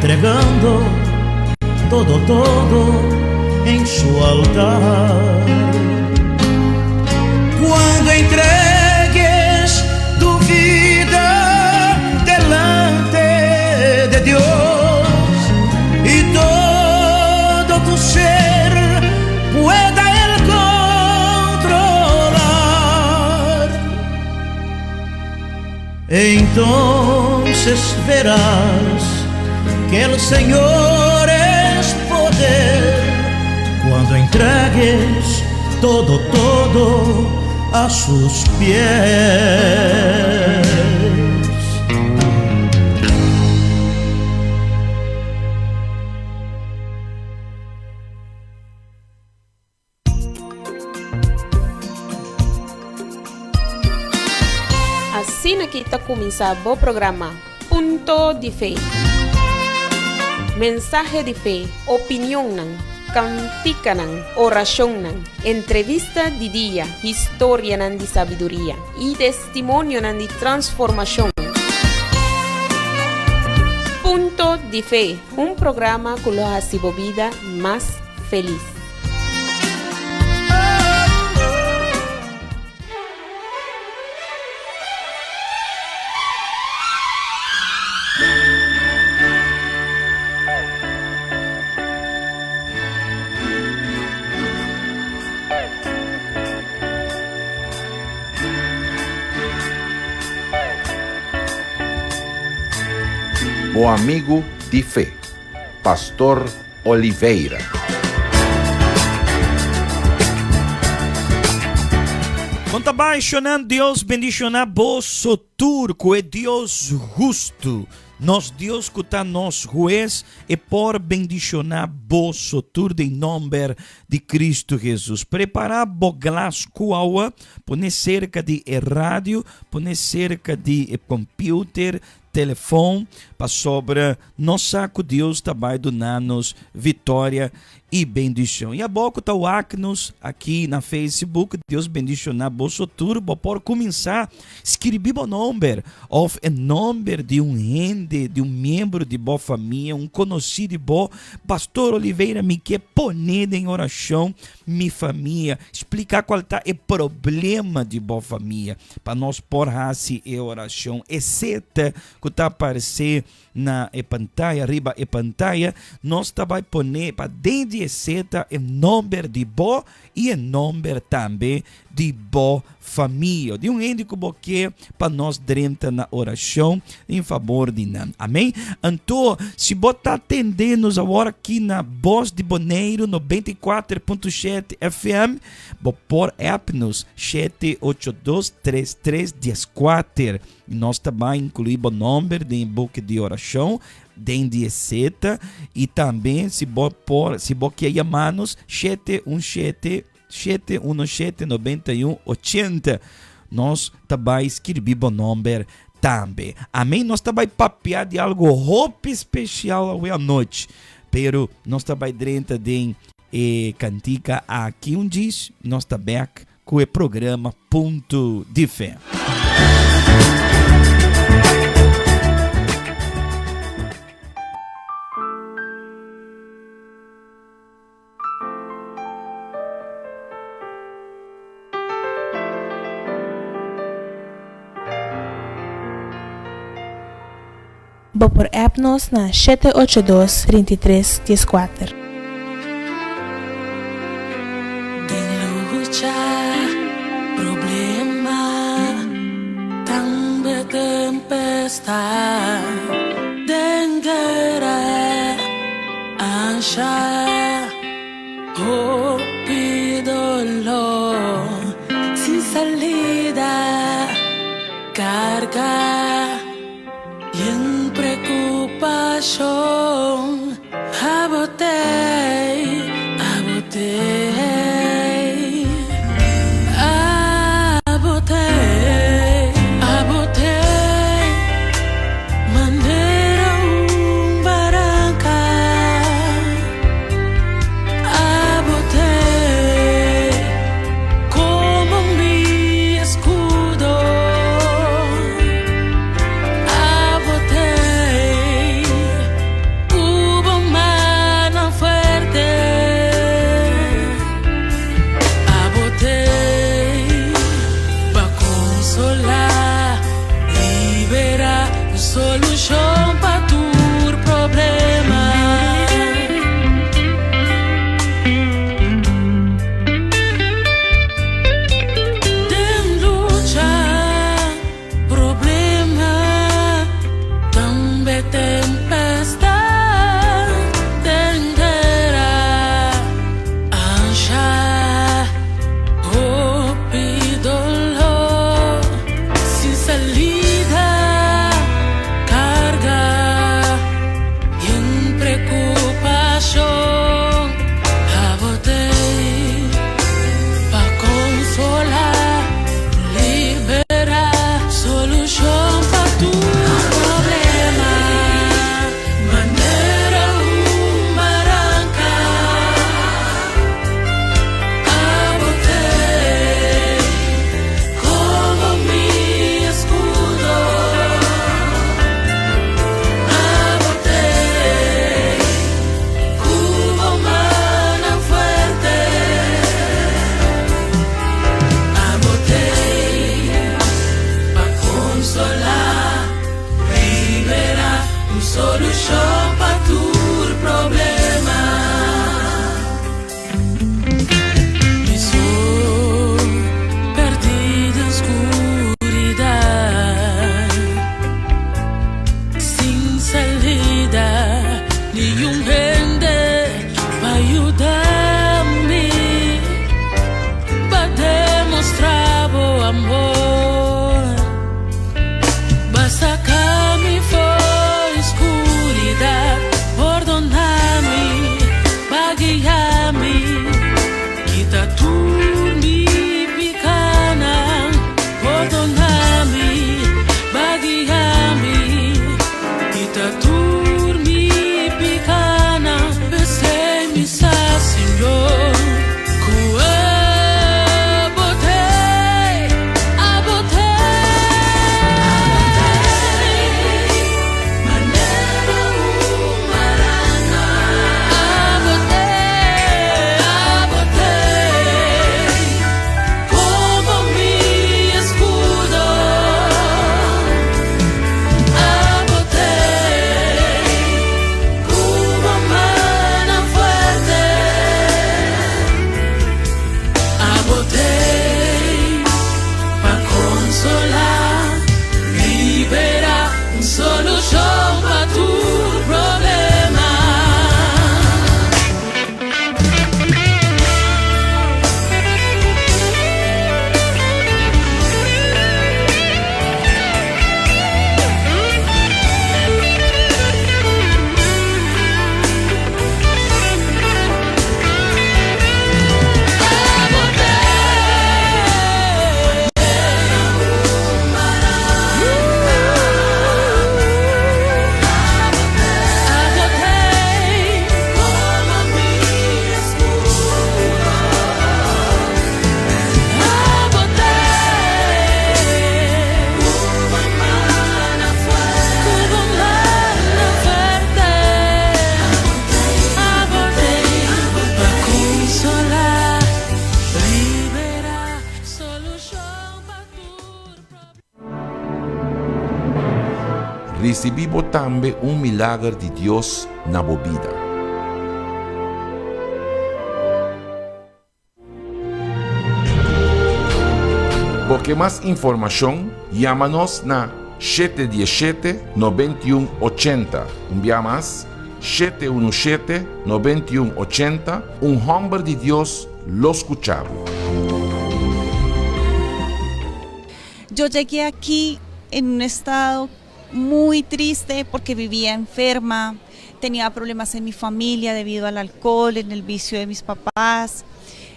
Entregando todo, todo en su altar. Cuando entregues tu vida delante de Dios y todo tu ser pueda Él controlar, entonces verás que el Señor es poder cuando entregues todo, todo a sus pies. Asina aki ta cuminsa bo programa Punto di Fe. Mensahe di fe, opinionnan, canticanan, oracionnan, entrevista di dia, historianan di sabiduria y testimonionan di transformacion. Punto di Fe, un programa cu lo haci bo bida mas felis. Bo amigu di fe, Pastor Oliveira. Kon ta bai shonan Dios bendiciona boso tur cu e Dios hustu nos Dios cu ta nos hues e por bendiciona boso tur den nomber di Cristo Jesus. Prepara bo glas cu awa pone cerca di e radio pone cerca di e computer telefon pasobra nos sa cu Dios ta bai duna nos victoria y bendicion. Y abo cu ta wak nos aki na Facebook, Dios bendiciona boso tur. Bo por cuminsa skirbi bo nomber of e nomber di un hende, di un miembro di bo famia, un conoci di bo. Pastor Oliveira mi ke pone den oracion mi famia. Splica cual ta e problema di bo famia pa nos por haci e oracion. E seta cu ta aparece na e pantaya, riba e pantaya, nos ta bai pone pa den di e seta e nomber di bo i e nomber tambe di bo famia, di un hende ku bo ke pa nos drenta na orashon en fabor di nan. Amen. Anto, si bo ta tende nos awor aki na Bos di Boneiru 94.7 FM, bo por app nos 782 3314. I nos ta bai inkluí bo nòmber den e buki di orashon den di e seta. I tambe si bo por, si bo ke yama nos, 717 717 91 80. Nos ta bai skirbi bo nòmber tambe. Amen. Nos ta bai papia di algu hopi spesial awe anochi. Pero nos ta bai drenta den e kantika aki un djis, nos ta bèk ku e programa Punto di Fe. Bo por app nos na 782 33 14. Den lucha, problema, tambe tempestad. Den guera, ansha, hopi dolor, sin salida, carga. Yen preokupashon abo t'ei, abo t'ei, abo t'ei, abo t'ei, manera un baranka. Abo t'ei komo mi eskudo. Abo t'ei ku Solushon pa tur problema. Den lucha, problema, tambe tempestad, den guera, ansha, hopi doló, sin salida, karga, yen preokupashon, abo t'ei pa konsolá, liberá, solushon pa tur problema, manera un baranka. Abo t'ei komo mi eskudo. Abo t'ei ku bo mannan fuerte. Abo t'ei pa konsolá, liberá, un solushon pa tur problema. Mi so, pèrdí den skuridat, sin salida, ningun hende pa yuda mi, pa demostrá bo amor. B'a saka mi for di skuridat, pordoná mi, b'a guia mi, kita tur mi pikánan, pordoná mi, b'a guia mi, kita tur mi pikánan, p'esei mi sa, Señor, ku abo t'ei, abo t'ei, manera un baranka, abo t'ei, abo t'ei, komo mi eskudo, abo t'ei, ku bo mannan fuerte, abo t'ei, pa konsolá, liberá, un solushon pa tur problema. Abo t'ei, abo t'ei, komo mi eskudo. Abo t'ei, ku bo mannan fuerte. Abo t'ei, pa konsolá, liberá, solushon pa tur problema. Risibí bo tambe un milager di Dios na bo bida. Bo ke mas informashon? Yama nos na 717 91 80. Un bia mas, 717 91 80. Un hòmber di Dios lo skucha bo. Yo llegué aquí en un estado muy triste porque vivía enferma, tenía problemas en mi familia debido al alcohol, en el vicio de mis papás.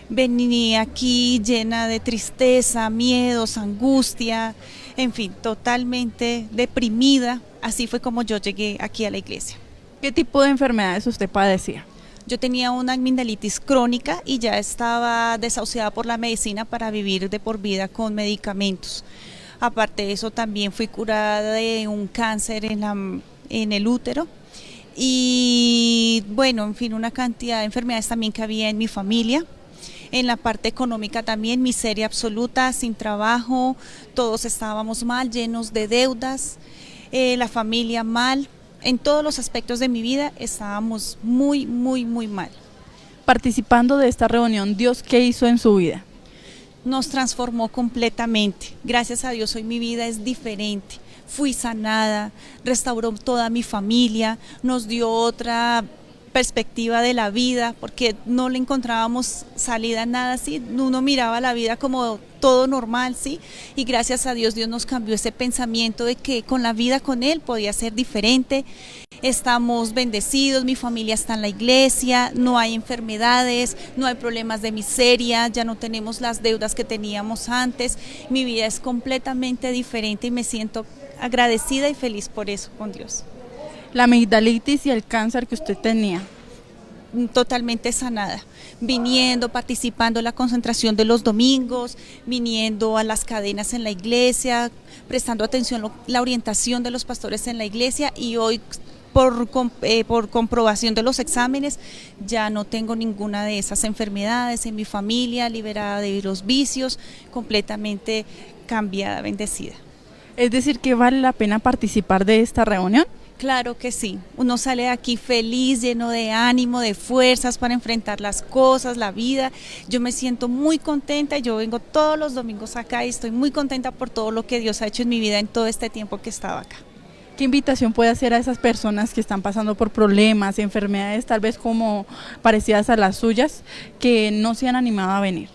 Venía aquí llena de tristeza, miedos, angustia, en fin, totalmente deprimida. Así fue como yo llegué aquí a la iglesia. ¿Qué tipo de enfermedades usted padecía? Yo tenía una amigdalitis crónica y ya estaba desahuciada por la medicina para vivir de por vida con medicamentos. Aparte de eso, también fui curada de un cáncer en el útero. Y bueno, en fin, una cantidad de enfermedades también que había en mi familia. En la parte económica también, miseria absoluta, sin trabajo, todos estábamos mal, llenos de deudas. eh, la familia mal. En todos los aspectos de mi vida estábamos muy, muy, muy mal. Participando de esta reunión, Dios, ¿qué hizo en su vida? Nos transformó completamente. Gracias a Dios hoy mi vida es diferente. Fui sanada, restauró toda mi familia, nos dio otra perspectiva de la vida, porque no le encontrábamos salida a nada así, uno miraba la vida como todo normal, ¿sí? Y gracias a Dios, Dios nos cambió ese pensamiento de que con la vida con Él podía ser diferente. Estamos bendecidos, mi familia está en la iglesia, no hay enfermedades, no hay problemas de miseria, ya no tenemos las deudas que teníamos antes. Mi vida es completamente diferente y me siento agradecida y feliz por eso con Dios. La amigdalitis y el cáncer que usted tenía. Totalmente sanada, viniendo, participando en la concentración de los domingos, viniendo a las cadenas en la iglesia, prestando atención a la orientación de los pastores en la iglesia y hoy por, eh, por comprobación de los exámenes ya no tengo ninguna de esas enfermedades en mi familia, liberada de los vicios, completamente cambiada, bendecida. Es decir, que vale la pena participar de esta reunión. Claro que sí, uno sale de aquí feliz, lleno de ánimo, de fuerzas para enfrentar las cosas, la vida. Yo me siento muy contenta, yo vengo todos los domingos acá y estoy muy contenta por todo lo que Dios ha hecho en mi vida en todo este tiempo que estaba acá. ¿Qué invitación puede hacer a esas personas que están pasando por problemas, enfermedades tal vez como parecidas a las suyas, que no se han animado a venir?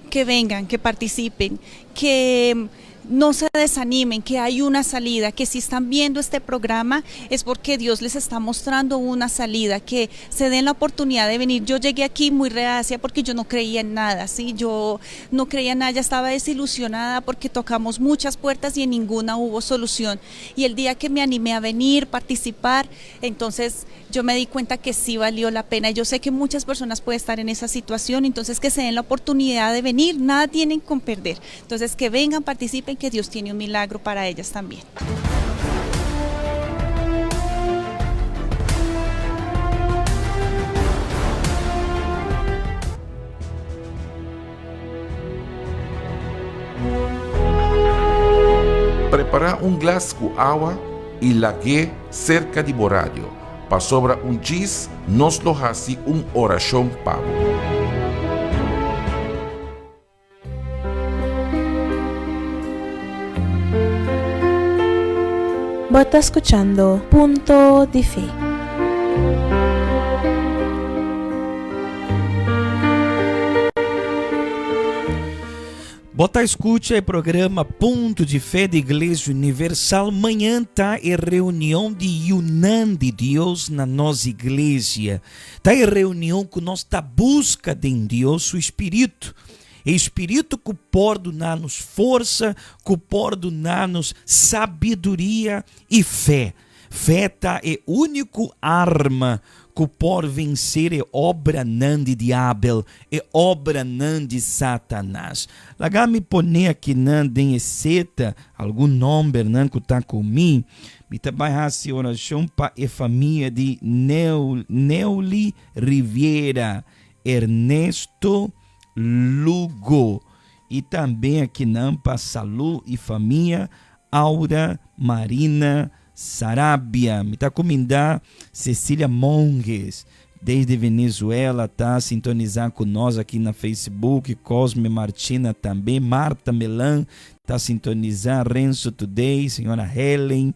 Que vengan, que participen, que no se desanimen, que hay una salida, que si están viendo este programa es porque Dios les está mostrando una salida, que se den la oportunidad de venir. Yo llegué aquí muy reacia porque yo no creía en nada, ¿sí? Yo no creía en nada, ya estaba desilusionada porque tocamos muchas puertas y en ninguna hubo solución. Y el día que me animé a venir, participar, entonces yo me di cuenta que sí valió la pena. Yo sé que muchas personas pueden estar en esa situación, entonces que se den la oportunidad de venir, nada tienen con perder. Entonces que vengan, participen, que Dios tiene un milagro para ellas también. Prepará un glas ku awa i lag'é serka di bo radio, pasobra un djis nos lo hasi un orashon pa bo. Bo ta skuchando Punto di Fe. Bo ta skucha e programa Punto di Fe di Iglesia Universal. Mañan ta e reunion di Yunan di Dios na nos iglesia. Ta e reunion ku nos ta buska den Dios su Spiritu. E Spiritu ku por duna nos forsa, ku por duna nos sabiduria i fe. Fe ta e úniko arma ku por venser e obranan di diabel, e obranan di Satanas. Laga mi pone akinan den e seta algun nòmbernan ku ta ku mi. Mi ta bai hasi orashon pa e famia di Neuli Riviera, Ernesto Lugo i tambe akinan pa Salú i famia Aura Marina Sarabia. Mi ta kumindá Cecilia Monges desde Venezuela ta sintonisá ku nos aki na Facebook, Cosme Martina tambe, Marta Melan ta sintonisá, Renzo Today, señora Helen.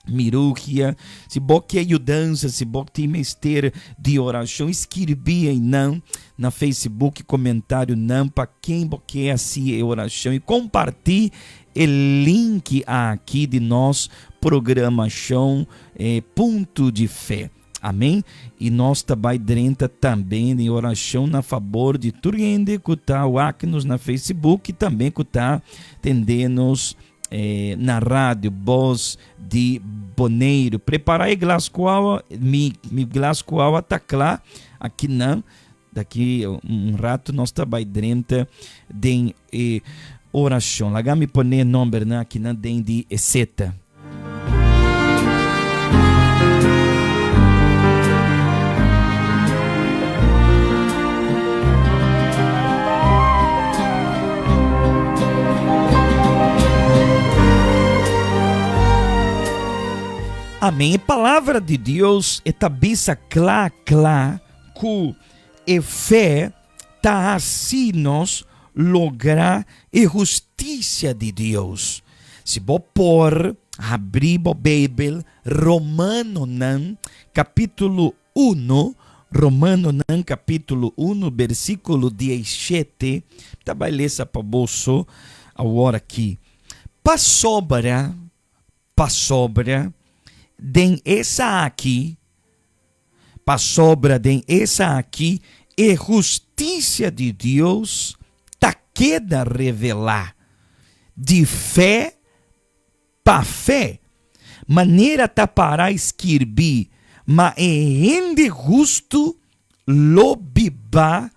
Mirugia, si bo ke yudansa, si bo tin mester di orashon, skirbi einan na Facebook komentarionan pa ken bo ke hasi e orashon i kompartí e link aki di nos programashon Punto di Fe. Amen. I nos ta bai drenta tambe den orashon na fabor di tur hende ku ta wak nos na Facebook i tambe ku ta tende nos na radio Bos di Boneiru. Prepara e glas ku awa, mi mi glas ku awa ta kla akinan. Daki un rato nos ta bai drenta den e orashon. Laga mi pone e nombernan akinan den di e seta. Amèn. E Palabra di Dios e ta bisa kla kla ku e fe ta hasi nos logra e hustisia di Dios. Si bo por habri bo Beibel Romanonan kapítulo Uno, Romanonan kapítulo uno bersíkulo diesshete, ta bai lesa pa boso awor aki. Pasobra, pasobra den esaki, pasobra den esaki e hustisia di Dios ta keda revelá, di fe Pa fe, manera ta para skirbí, Ma e hende hustu lo biba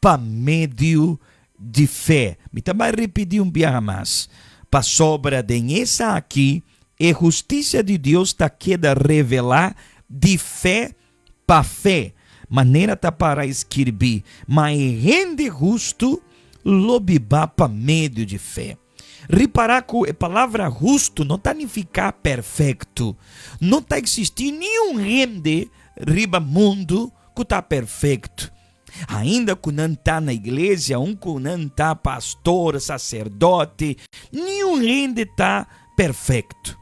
pa medio di fe. Mi ta bai ripití un biaha mas, Pasobra den esaki e hustisia di Dios ta keda revelá di fe pa fe, manera ta para skirbí, Ma e hende hustu lo biba pa medio di fe. Ripará ku e palabra hustu no ta nifiká perfekto. No ta eksistí niun hende riba mundu ku ta perfekto. Ainda ku nan ta na iglesia, un ku nan ta pastor, saserdote, niun hende ta perfekto.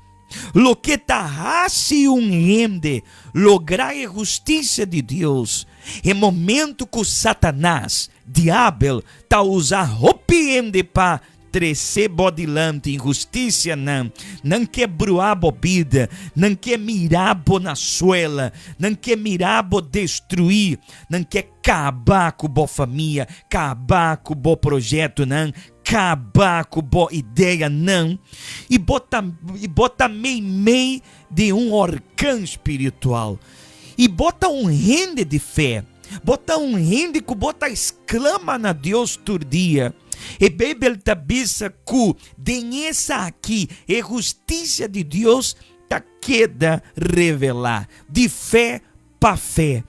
Loke ta hasi un hende logra e hustisia di Dios, e momentu ku Satanas, Diabel, ta usa hopi hende pa trese bo dilanti inhustisianan, nan ke brua bo bida, nan ke mira bo na suela, nan ke mira bo destruí, nan ke kaba ku bo famia, kaba ku bo proyektonan, Kaba ku bo ideanan i bo ta i bo ta meimei di un orkan spiritual. I bo ta un hende di fe. Bo ta un hende ku bo ta sklama na Dios tur dia. E Beibel ta bisa ku den esaki e hustisia di Dios ta keda revelá, di fe pa fe.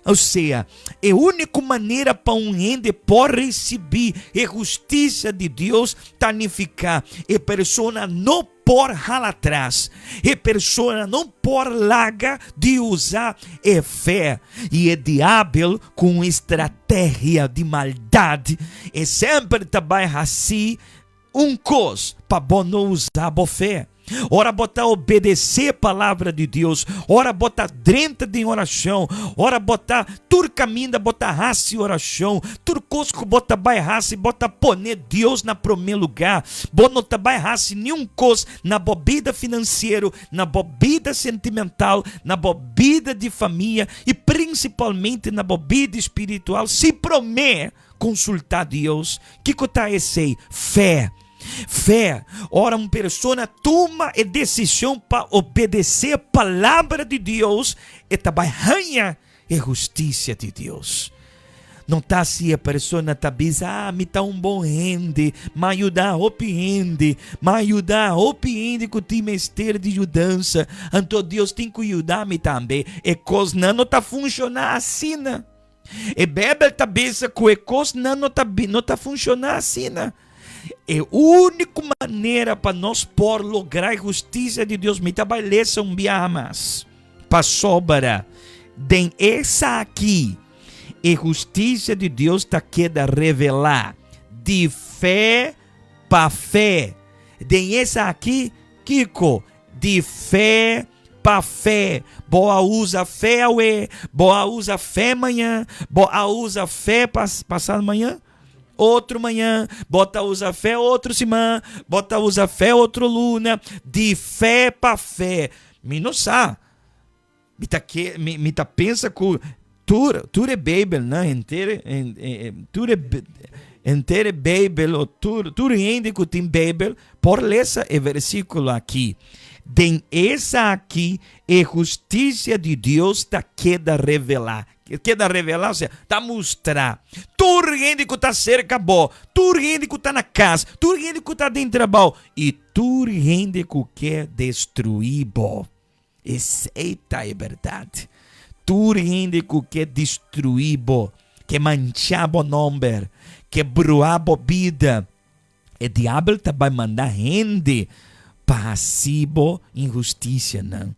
O sea, e úniko manera pa un hende por risibí e hustisia di Dios ta nifiká e persona no por hala atras, e persona no por laga di usa e fe. I e diabel ku un estrategia di maldat e semper ta bai hasi Un kos pa bo no usa bo fe. Ora bo ta obedesé Palabra di Dios, ora bo ta drenta den orashon, ora bo ta tur kaminda bo ta hasi orashon, tur kos ku bo ta bai hasi bo ta pone Dios na promé lugá. Bo no ta bai hasi niun kos na bo bida finansiero, na bo bida sentimental, na bo bida di famia i prinsipalmente na bo bida spiritual si promé Konsultá Dios. Kiko ta esei? Fe. Fe. Ora un persona tuma e desishon pa obedesé Palabra di Dios, e ta bai haña e hustisia di Dios. No ta si e persona ta bisa, Ah, mi ta un bon hende, m'a yuda hopi hende, m'a yuda hopi hende ku tin mester di yudansa, anto Dios tin ku yuda mi tambe. E kosnan no ta funshoná asina. E Bijbel ta bisa ku e kosnan no ta no ta funshoná asina. E úniko manera pa nos por logra e hustisia di Dios, mi ta bai lesa un biaha mas, pasobra den esaki e hustisia di Dios ta keda revelá di fe pa fe. Den esaki, kiko? Di fe pa fe. Bo a usa fe awe, bo a usa fe mañan, bo a usa fe pas, pasado mañan, otro mañan, bo ta usa fe otro siman, bo ta usa fe otro luna, di fe pa fe. Mi no sa. Mi ta ke, mi, mi ta pensa ku tur, tur e Beibelnan henter, tur e, henter e Beibel o tur, tur hende ku tin Beibel por lesa e versíkulo aki. Den esaki e hustisia di Dios ta keda revelá. Keda revelá, osea, ta mustra. Tur hende ku ta serka bo, tur hende ku ta na kas, tur hende ku ta den trabou i tur hende ku ke destruí bo. Esei ta e bèrdat. Tur hende ku ke destruí bo, ke manchá bo nòmber, ke bruá bo bida, e diabel ta bai manda hende pa hasi bo inhustisianan.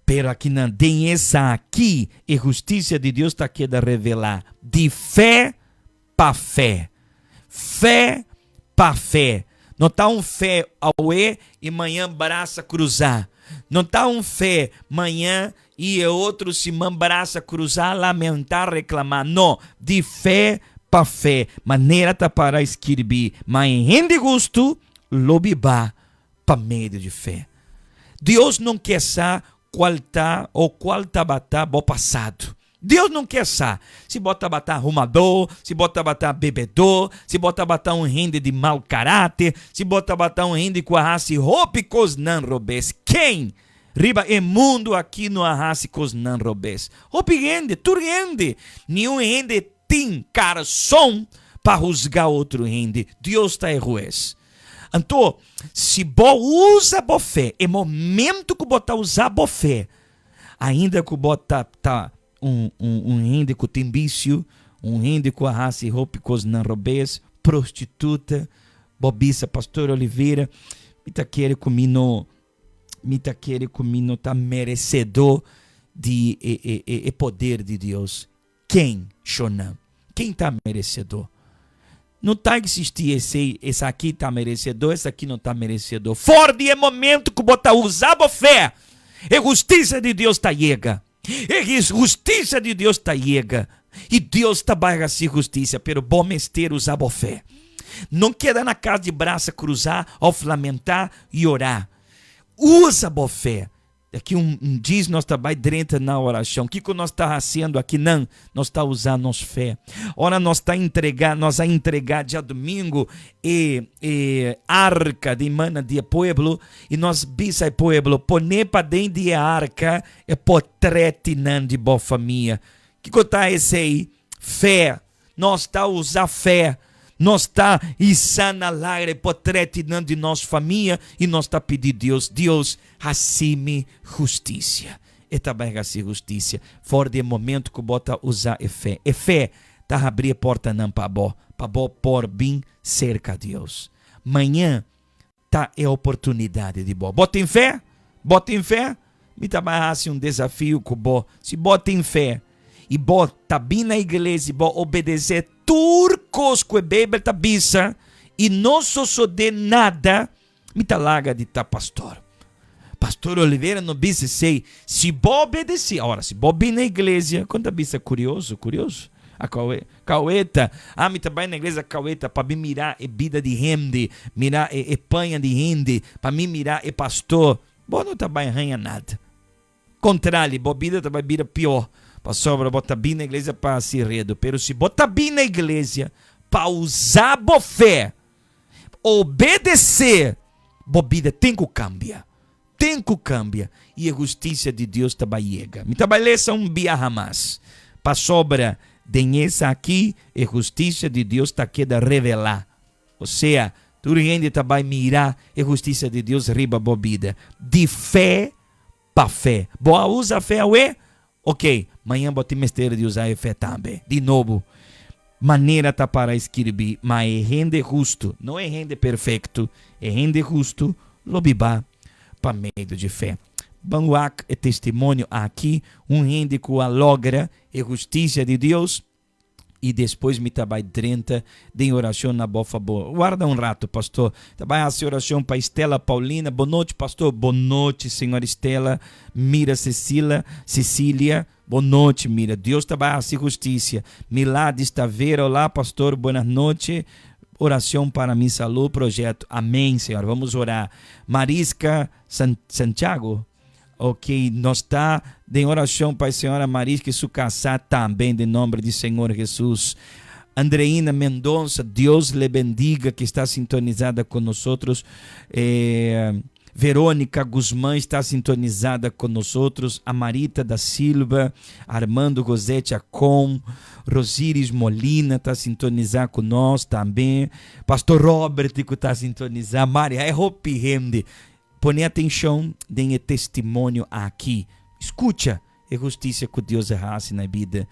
Pero akinan den esaki e hustisia di Dios ta keda revelá di fe pa fe. Fe pa fe. No ta un fe awe i mañan brasa kruzá. No ta un fe mañan i e otro siman brasa kruzá, lamentá, reklamá. No, di fe pa fe. Manera ta para skirbí, Ma e hende hustu lo biba pa medio di fe. Dios no ke sa kual ta o kual tabata bo pasado. Dios no ke sa si bo tabata humadó, si bo tabata bebedó, si bo tabata un hende di mal karáter, si bo tabata un hende ku a hasi hopi kosnan robes. Ken riba e mundu aki no a hasi kosnan robes? Hopi hende, tur hende. Niun hende tin karason pa husga otro hende. Dios ta e hues. Anto, si bo usa bo fe, e momento ku bo ta usa bo fe, ainda ku bo ta ta un un un hende ku tin bisio, un hende ku a hasi hopi kosnan robes, prostituta, bo bisa Pastor Oliveira, mi ta kere ku mi no Mi ta kere ku mi no ta meresedó di e e e e poder di Dios. Ken, shonnan? Ken ta meresedó? No ta eksistí esei, esaki ta meresedó, esaki no ta meresedó. For di e momento ku bo ta usa bo fe, e hustisia di Dios ta yega. E hustisia di Dios ta yega i Dios ta bai hasi hustisia, pero bo mester usa bo fe. No keda na kas di brasa krusá òf lamentá, yorá. Usa bo fe. Aki un djis nos ta bai drenta na orashon. Kiko nos ta hasiendo akinan? Nos ta usa nos fe. Ora nos ta entregá, nos a entregá djadumingu e e arka di mana di e pueblo i nos bisa e pueblo, Pone paden di e arka E potretinan di bo famia. Kiko ta esei? Fe. Nos ta usa fe. Nos ta hisa na laira e potretinan di nos famia i nos ta pidi Dios, Dios, hasi mi hustisia. E ta bai hasi hustisia for di e momento ku bo ta usa e fe. E fe ta habri e portanan pa bo, pa bo por bin serka Dios. Maña Ta e oportunidad di bo. Bo tin fe? Bo tin fe? Mi ta bai haci un desafio cu bo. Si bo tin fe y bo ta bin na iglesia y bo obedece tur cos cu e Bijbel ta bisa y no sosode nada, mi ta laga di ta pastor. Pastor Olivera no bisa esey. Si bo obedece, ahora si bo bin na iglesia, con ta bisa curioso, curioso. A Cauê, Caueta, ami ta bai na iglesia Caueta pa mi mira e bida di hende, mira e e paña di hende, pa mi mira e pastor. Bo no ta bai haña nada. Contrali, bo bida ta bai bira pior, pasobra bo ta bin na iglesia pa hasi redo. Pero si bo ta bin na iglesia pa usa bo fe, obedece, bo bida tin cu cambia. Ten ku kambia i e hustisia di Dios ta bai yega. Mi ta bai lesa un biaha mas, pasobra den esaki e hustisia di Dios ta keda revelá. Osea, tur hende ta bai mira e hustisia di Dios riba bo bida, di fe pa fe. Bo a usa fe awe? Ok, mañan bo tin mester di usa e fe tambe. Di nobo, manera ta para skirbí, Ma e hende hustu, no e hende perfekto, e hende hustu lo biba pa medio di fe. Ban wak e testimonio aki, un hende ku a logra e hustisia di Dios. I despues mi ta bai drenta den oracion na bo fabor. Warda un rato, pastor. Ta bai haci oracion pa Estela Paulina. Bon nochi, pastor. Bon nochi, señora Estela. Mira Cecila, Cecilia. Bon nochi, mira. Dios ta bai haci husticia. Miladis Tavera. Olá, pastor. Buenas noche. Oracion para mi salud, proyecto. Amén, señor. Vamos orar. Mariska Santiago. Ok, nos ta den oracion pa e señora Mariska y su casa tambe den nomber di Señor Jesus. Andreina Mendonza, Dios le bendiga que está sintonizada con nosotros. Eh, Verônica Guzmán está sintonizada con nosotros, Amarita da Silva, Armando Rosete Acon, Rosiris Molina está sintonizada con nós também, Pastor Robert que está sintonizado, Maria, é hopi hende. Pone atenshon den e testimonio aki. Skucha e hustisia ku Dios a hasi na e bida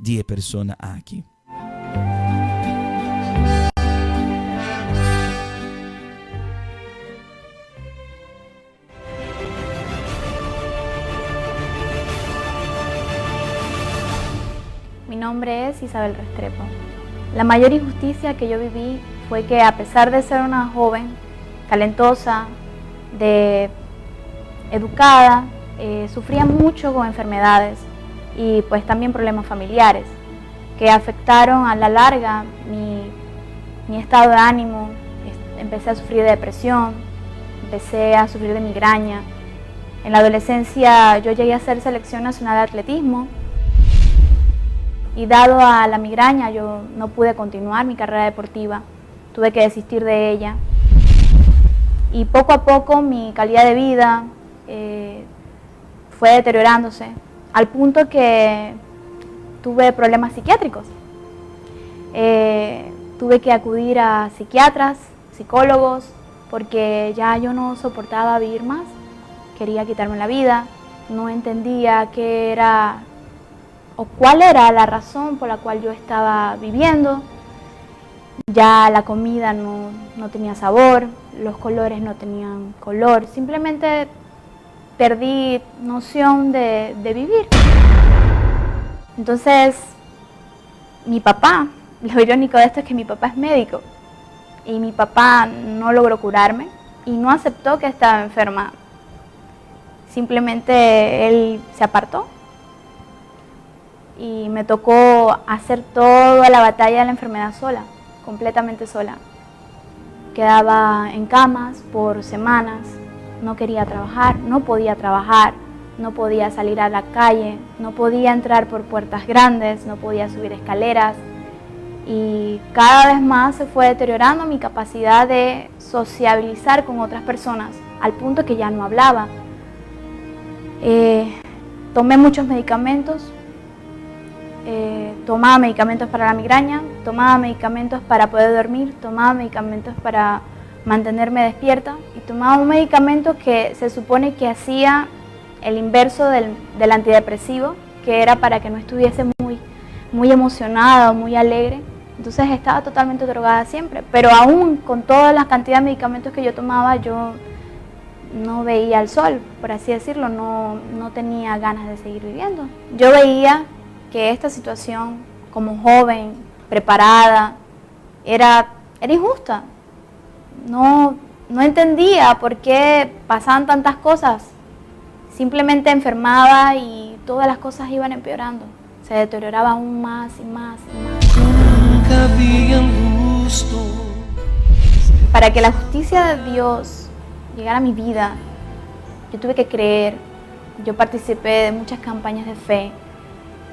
di e persona aki. nombre es Isabel Restrepo. La mayor injusticia que yo viví fue que a pesar de ser una joven talentosa, de educada, eh, sufría mucho con enfermedades y pues también problemas familiares que afectaron a la larga mi, mi estado de ánimo. Empecé a sufrir de depresión, empecé a sufrir de migraña. En la adolescencia yo llegué a hacer selección nacional de atletismo y dado a la migraña yo no pude continuar mi carrera deportiva, tuve que desistir de ella. Y poco a poco mi calidad de vida eh, fue deteriorándose, al punto que tuve problemas psiquiátricos. Eh, tuve que acudir a psiquiatras, psicólogos, porque ya yo no soportaba vivir más, quería quitarme la vida, no entendía qué era o cuál era la razón por la cual yo estaba viviendo. Ya la comida no, no tenía sabor, los colores no tenían color, simplemente perdí noción de, de vivir. Entonces, mi papá, lo irónico de esto es que mi papá es médico y mi papá no logró curarme y no aceptó que estaba enferma. Simplemente él se apartó y me tocó hacer toda la batalla de la enfermedad sola, completamente sola. Quedaba en camas por semanas, no quería trabajar, no podía trabajar, no podía salir a la calle, no podía entrar por puertas grandes, no podía subir escaleras y cada vez más se fue deteriorando mi capacidad de sociabilizar con otras personas, al punto que ya no hablaba. Eh, tomé muchos medicamentos, eh, tomaba medicamentos para la migraña, tomaba medicamentos para poder dormir, tomaba medicamentos para mantenerme despierta y tomaba un medicamento que se supone que hacía el inverso del, del antidepresivo, que era para que no estuviese muy, muy emocionada o muy alegre. Entonces estaba totalmente drogada siempre, pero aún con toda la cantidad de medicamentos que yo tomaba, yo no veía el sol, por así decirlo, no, no tenía ganas de seguir viviendo. Yo veía que esta situación, como joven, preparada, era, era injusta. No, no entendía por qué pasaban tantas cosas. Simplemente enfermaba y todas las cosas iban empeorando. Se deterioraba aún más y más y más. Para que la justicia de Dios llegara a mi vida, yo tuve que creer. Yo participé de muchas campañas de fe.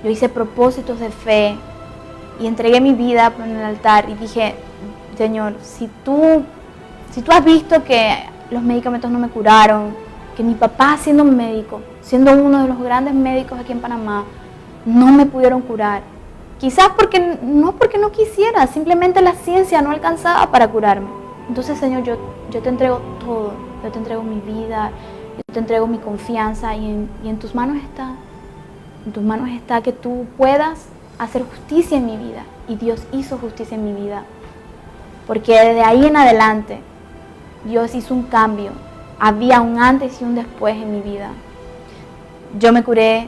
Yo hice propósitos de fe y entregué mi vida en el altar y dije, Señor, si tú, si tú has visto que los medicamentos no me curaron, que mi papá siendo médico, siendo uno de los grandes médicos aquí en Panamá, no me pudieron curar. Quizás porque no porque no quisiera, simplemente la ciencia no alcanzaba para curarme. Entonces, Señor, yo, yo te entrego todo, yo te entrego mi vida, yo te entrego mi confianza y en, y en tus manos está, en tus manos está que tú puedas hacer justicia en mi vida. Y Dios hizo justicia en mi vida. Porque desde ahí en adelante, Dios hizo un cambio. Había un antes y un después en mi vida. Yo me curé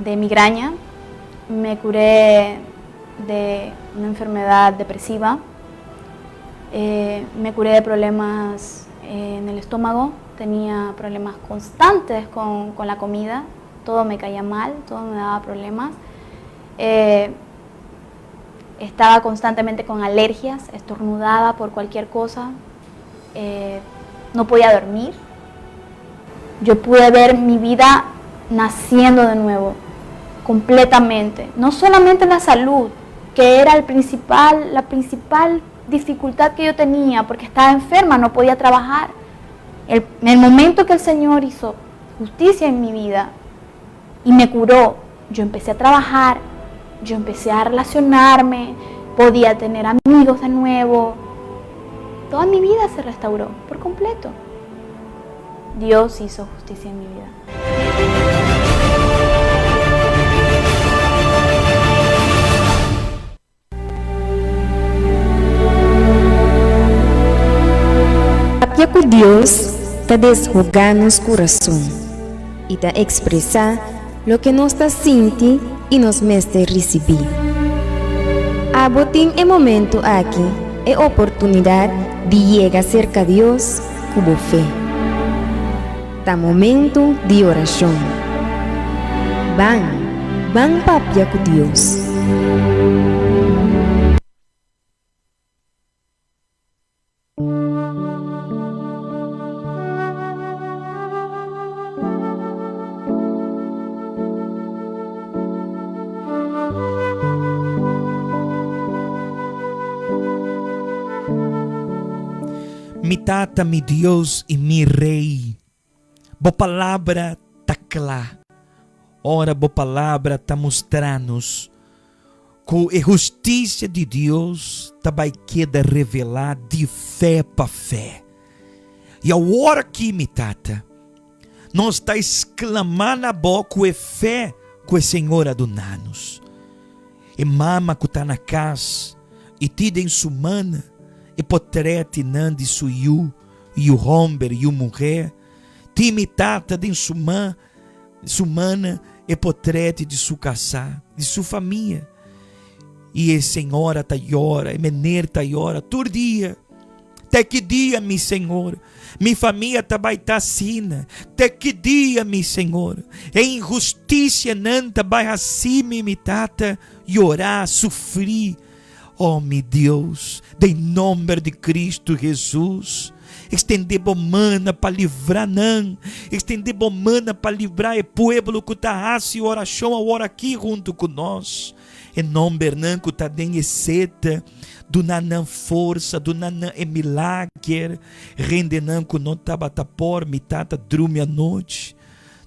de migraña, me curé de una enfermedad depresiva, eh, me curé de problemas en el estómago, tenía problemas constantes con, con la comida, todo me caía mal, todo me daba problemas. Eh, estaba constantemente con alergias, estornudaba por cualquier cosa, eh, no podía dormir. Yo pude ver mi vida naciendo de nuevo, completamente. No solamente la salud, que era el principal, la principal dificultad que yo tenía, porque estaba enferma, no podía trabajar. El, en el momento que el Señor hizo justicia en mi vida y me curó, yo empecé a trabajar, yo empecé a relacionarme, podía tener amigos de nuevo. Toda mi vida se restauró por completo. Dios hizo justicia en mi vida. Papia ku Dios ta deshogá nos kurason i ta ekspresá loke nos ta sinti i nos mester risibí. Abo tin e momento aki e oportunidad di yega cerca Dios cu bo fe. Ta momento di oracion. Ban, ban papia cu Dios. Mi Tata, mi Dios i mi Rei, Bo Palabra ta kla. Ora Bo Palabra ta mustra nos Ku e hustisia di Dios ta bai keda revelá di fe pa fe. I awor aki, mi Tata, nos ta esklamá na Bo ku e fe ku e Señor a duna nos. E mama ku ta na kas i tin den su man e potrètinan di su yu, yu hòmber, yu muhé, tin mi Tata den su man Su mana e potrete di su kasá, di su famia. I e señora ta yora, e mener ta yora tur dia. Te ki dia, mi Señor, mi famia ta bai ta asina? Te ki dia, mi Señor, e inhustisianan ta bai hasi mi, mi Tata, yora, sufri? Oh mi Dios, den nomber di Cristo Jesus, extende bo mana pa libra nan, extende bo mana pa libra e pueblo cu ta haci oracion awor aki hunto cu nos. E nombernan cu ta den e seta, duna nan forsa, duna nan e milager. Hendenan cu no tabata por mi tata drumi anochi,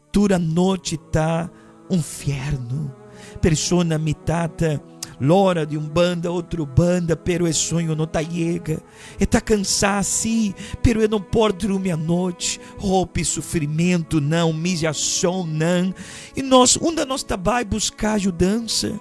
tur anochi ta un fierno. Persona mi tata lora di un banda otro banda pero e soño no ta yega. E ta cansá si, pero e no por drumi anochi. Hopi sufrimentonan, humillacionnan. I nos, unda nos ta bai busca yudansa?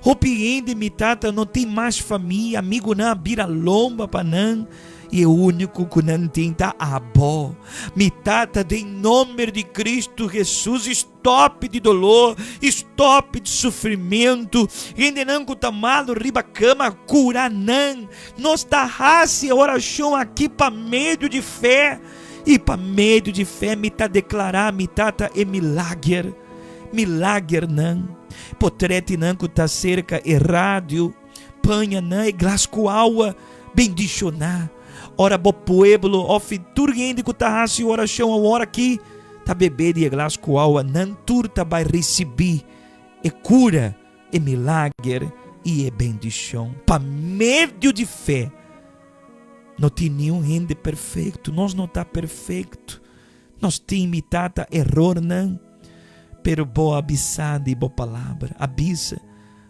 Hopi hende mi tata no tin mas famia, amigonan a bira lomba pa nan. I e úniko ku nan tin ta abo. Mi tata, den nomber di Cristo Jesus, Stòp di doló, stòp di sufrimentu. Hendenan ku ta malu riba kama, kura nan. Nos ta hasi e orashon aki pa medio di fe, i pa medio di fe mi ta deklará mi Tata e milager, milagernan. Potrètinan ku ta serka e radio, paña nan e glas ku awa, bendishoná. Ora bo pueblo òf tur hende ku ta hasi orashon awor aki ta bebe di e glas ku awa, nan tur ta bai risibí e kura, e milager i e bendishon pa medio di fe. No tin niun hende perfekto, nos no ta perfekto, nos tin mi tata erornan, pero bo a bisa di bo palabra, a bisa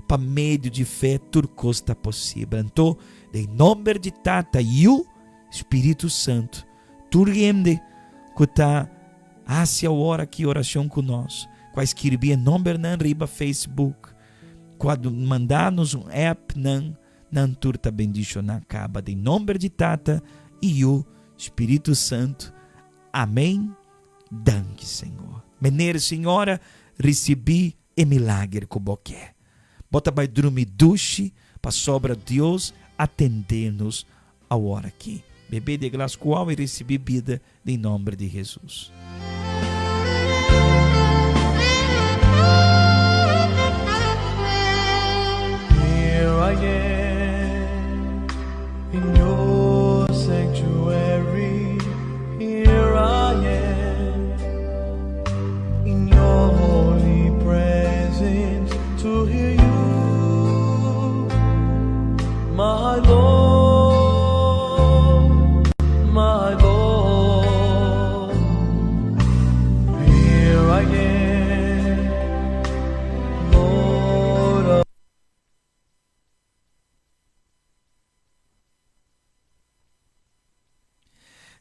pa medio di fe tur kos ta posibel. Anto, den nomber di Tata, Yu, Spiritu Santu, tur hende ku ta hasi awor aki orashon ku nos, ku a skirbi e nombernan riba Facebook, ku a manda nos un app nan, nan tur ta bendishoná kaba den nomber di Tata i Yu, Spiritu Santu. Amén. Danki, Señor. Meneer, señora, risibí E milager ku bo ke. Bo ta bai drumi dushi pasobra Dios a tende nos awor aki. Bebe di e glas ku awa i risibí bida den nomber di Hesus. Here I am in your sanctuary Here I am in your holy presence to hear you my Lord my Lord Here I am Lord of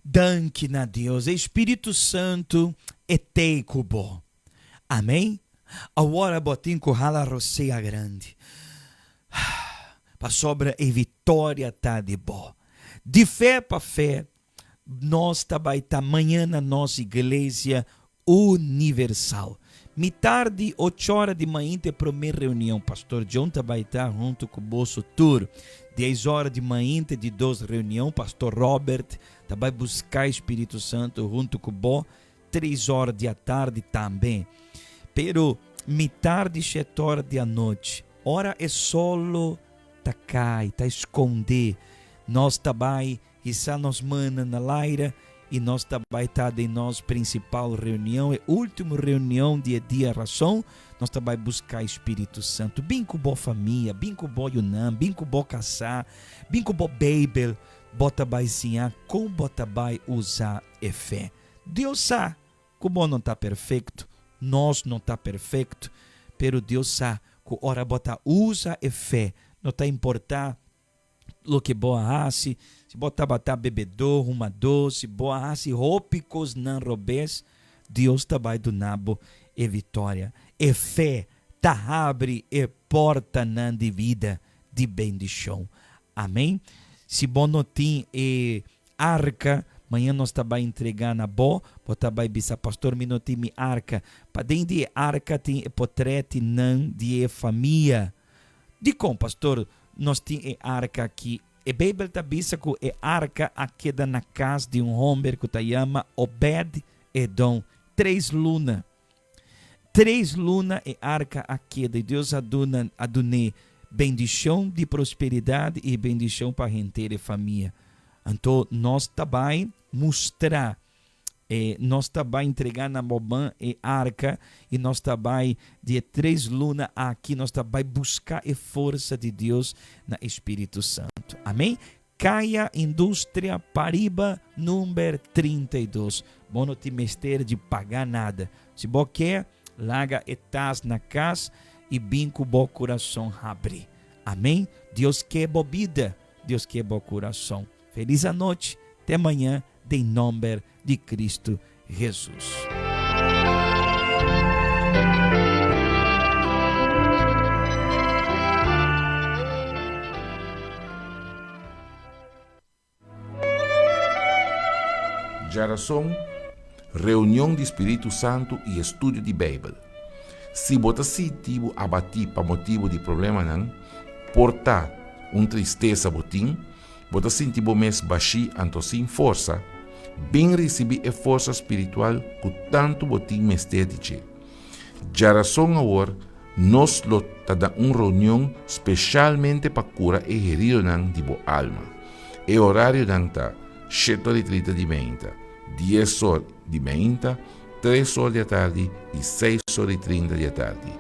Danki na Dios, e Spiritu Santu e tei ku bo. Amén. Awor bo tin ku hala rosea grandi, pasobra e vitoria ta di bo. Di fe pa fe, nos ta bai ta mañana nos Iglesia Universal. Mitar di ochora di mainta e promé reunion. Pastor John ta bai ta huntu ku boso tur. Dies ora di mainta di dos reunion. Pastor Robert ta bai buska e Spiritu Santu huntu ku bo. Tres ora di atardi tambe. Pero mitar di shete ora di anochi, ora e solo ta kai, ta skondé, nos ta bai Hisa nos mannan na laira i nos ta bai ta den nos prinsipal reunion, e último reunion di e dia rason, nos ta bai buska e Spiritu Santu. Bin ku bo famia, bin ku bo yunan, bin ku bo kasá, bin ku bo Beibel, bo ta bai siña kon bo ta bai usa e fe. Dios sa ku bo no ta perfekto, nos no ta perfekto, pero Dios sa ku ora bo ta usa e fe, no ta importá loke bo a hasi, si bo tabata bebedó, humadó, si bo a hasi hopi kosnan robes, Dios ta bai duna bo e viktoria. E fe ta habri e portanan di vida di bendishon. Amen. Si bo no tin e arka, mañan nos ta bai entregá na bo, bo ta bai bisa, Pastor, mi no tin mi arka. Paden di e arka tin e potrètinan di e famia. Dikon, pastor, nos tin e arka aki? E Beibel ta bisa ku e arka a keda na kas di un hòmber ku ta yama Obed-Edom tres luna. Tres luna e arka a keda i Dios a duna a dun'é bendishon di prosperidat i bendishon pa henter e famia. Anto nos ta bai mustra E nos ta bai entregá na bo man e arka, i nos ta bai di e tres luna aki, nos ta bai buska e forsa di Dios na e Spiritu Santu. Amén. Kaya Industria pariba number 32. Bo no tin mester di paga nada. Si bo ke, laga e tas na kas i bin ku bo kurason habri. Amén. Dios ke bo bida. Dios ke bo kurason. Felis anochi. Te maña den nomber di Cristo Jesus. Djarason, Reunion di Spiritu Santu i estudio di Beibel. Si bo ta sinti bo abatí pa motibu di problemanan, por ta un tristesa bo tin, Bo ta sinti bo mes bashí anto sin forsa? Bin risibí e forsa spiritual ku tantu bo tin mester di dje. Djarason awor nos lo ta na un reunion speshalmente pa kura e heridonan di bo alma. E orarionan ta, shete or i trinta di meinta, dies or di meinta, tres or di atardi i seis or i trinta di atardi,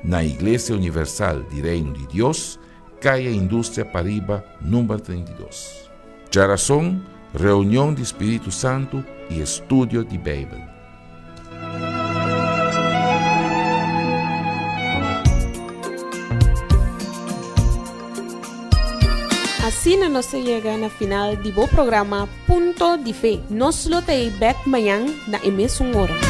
na Iglesia Universal di Reino di Dios, Kaya Industria Pariba number 32. Djarason, Reunion di Spiritu Santu i estudio di Beibel. Asina nos ta yega na final di bo programa Punto di Fe. Nos lo ta ei bek mañan na e mesun ora.